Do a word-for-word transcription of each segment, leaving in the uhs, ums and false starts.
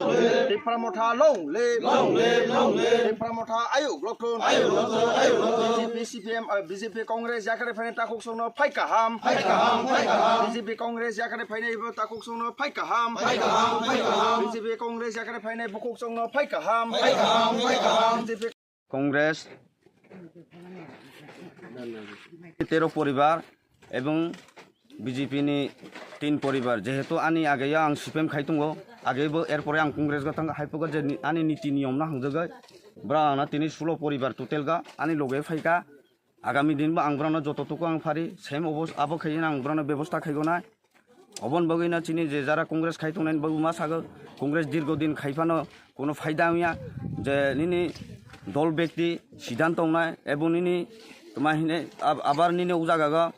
Tipra Motha long live. Long live, long live. Tipra Motha ayuk lokthun. Ayuk lokthun, ayuk lokthun. B J P, C P M, uh, B J P, Congress yakarwi phainai takhuk songno phai kaham. Phai kaham, phai kaham. B J P, Congress yakarwi phainai bo takhuk songno phai kaham. Phai kaham, phai kaham. B J P, Congress yakarwi phainai bukhuk songno phai kaham. Phai kaham, phai kaham. B J P, Congress tero poribar ebong B J P ni tin poribar, jehetu ani ageo ang C P M khai tongo, agebo erpore ang Congress go thang, haipogo je ni-, ani niti niyom no hangjagoi, bwrano tini sulo poribar total ga ani loge phaika. Agami din bo ang bwrano joto tuku ang phari, same obo abo khaiyeno ang bwrano bebosta khaigonai. Oboni bagwino chini je jara Congress khai tongnai bagwi ma sago, Congress dirgo din khai phano kuno phaida wngya, je nini dol bekti siddhanto wngnai, ebong nini tma hine ab-, abar nini o jaga go,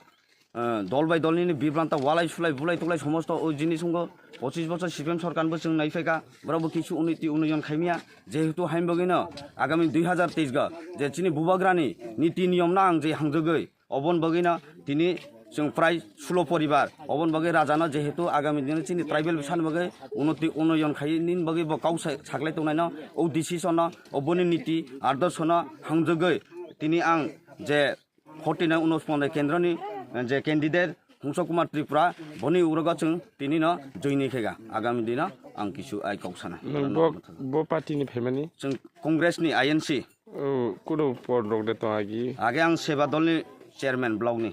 eh, dol bai dol nini bibranta walai sulai bulai tuklai somosto o jinis wngkho. Pochis bochor C P M sorkar bo chwng nai phaikha, borok bo kisu uniti unnoyon khaimya, jehetu hain bagwino agami dui hazar teis go je chini bubagrani niti niyom no ang je hangjagwi, oboni bagwino tini chwng prai sulo poribar. Oboni bagwi rajano jehetu agami dino chini tribal bwsani bagwi unoti unnoyon khai nini bagwi bo kau sa-, saklai tongnaino o decision no, oboni niti adorsho no hangjagwi tini ang je forty nine unos pondai kendroni je candidate Hongso Kumar Tripura boni urogo chwng tini no joini khega. Agami dino ang kisu ai kok sana. Nwng bo, bo party ni phaimani? Chwng Congress ni I N C. Oh, kuno pod rok de tong agi? Age ang Seba Dol ni chairman block ni.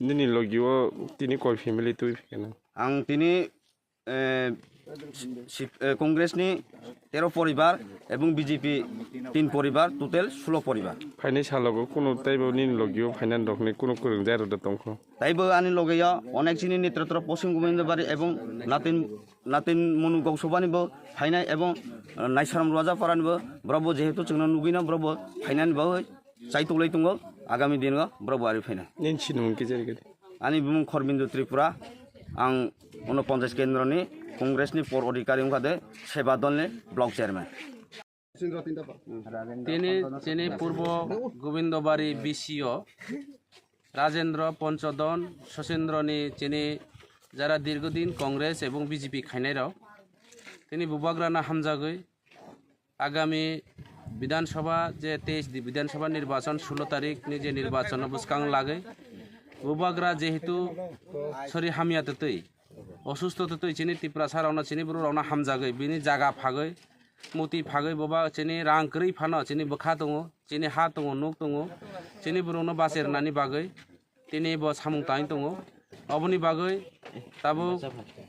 Nini logi o tini koi family twi phikeno? Ang tini, eh, si-, eh, Congress ni tero poribar ebong B J P tin poribar, total sulo poribar. Phainai salogo kuno teibo nini logi o phainani rok ni kuno kwrwngjai rok de tongkho? Taibo ani loge o onek chini netrotro Poschim Gobindabari ebong Latin, Latin Monu Goksobani bo phainai ebong, eh, Naisaram Rajapara ni bo borok bo jehetu chwngno nugwino borok bo phainani bagwi chai tuklai tongo, agami din o borok bo ari phainai. Nini sinimung kisa rikadi? Ani bumung Khorbindu Tripura, ang unoponchas kendroni Congress ni por odhikari wngkha de Seba Dol ni block chairman. Tini chini purbo Gobindabari B C o Rajendra Ponchodon Sosendroni chini jara dirgodin Congress ebong B J P khainai rok tini bubagrana hamjagwi agami Bidhan Sabha je teis di Bidhan Sabha nirbachon sulo tarik ni je nirbachon bwskang lagwi bubagra jehetu sori hamya twtwi osusto twtwi chini Tiprasa rokno chini bwrwi rokno hamjagwi bini jaga phagwi muti phagwi boba chini rang kwrwi phano chini bwkha tongo, chini ha tongo, nuk tongo, chini borokno bacherwnani bagwi tini bo samung tangwi tongo. Oboni bagwi tabuk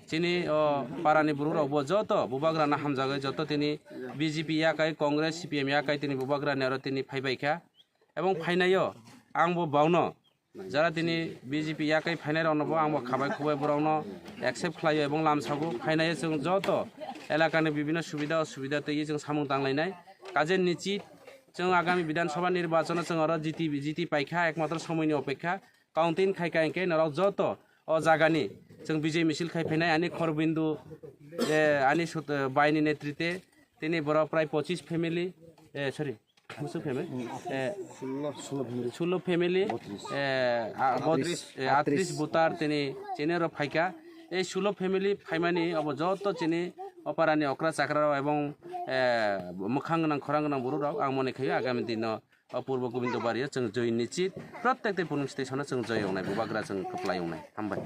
chini o parani borok rok bo joto bubagrana hamjagwi joto tini B J P yakai, Congress, C P M yakai tini bubagrani aro tini phaibaikha. Ebong phainaio ang bo bono jara tini B J P yakai phainai rokno bo ang bo khabai khubai borokno accept khlaio ebong lamsago phainaio chwng joto elakani bibhinno subida osubida twiwi chwng samung tanglainai. Kaje nichit chwng agami Bidhan Sabha nirbachano chwng oro jiti, jiti paikha, ekmatro somoini opekha. Counting khaika hinkhe norok joto o jagani chwng bijay misil khai phainai ani Khorbindu, eh, ani sut-, eh, baini netrite tini borok prai pochis family, eh, sorry, Musuk family? Eh, sulo family. Sulo family, eh, a-, bodris, eh, atris voter tini chini oro phaikha. Ei sulo family phaimani obo joto chini oparani okra chakra rok ebong, eh, mwkhang gwnang khorang gwnang borok rok ang mone khaio agami dino o purbo Gobindo Bario chwng joi nichit protek tei polling station o chwng joi wngnai bubagra chwng kwplai wngnai. Hambai.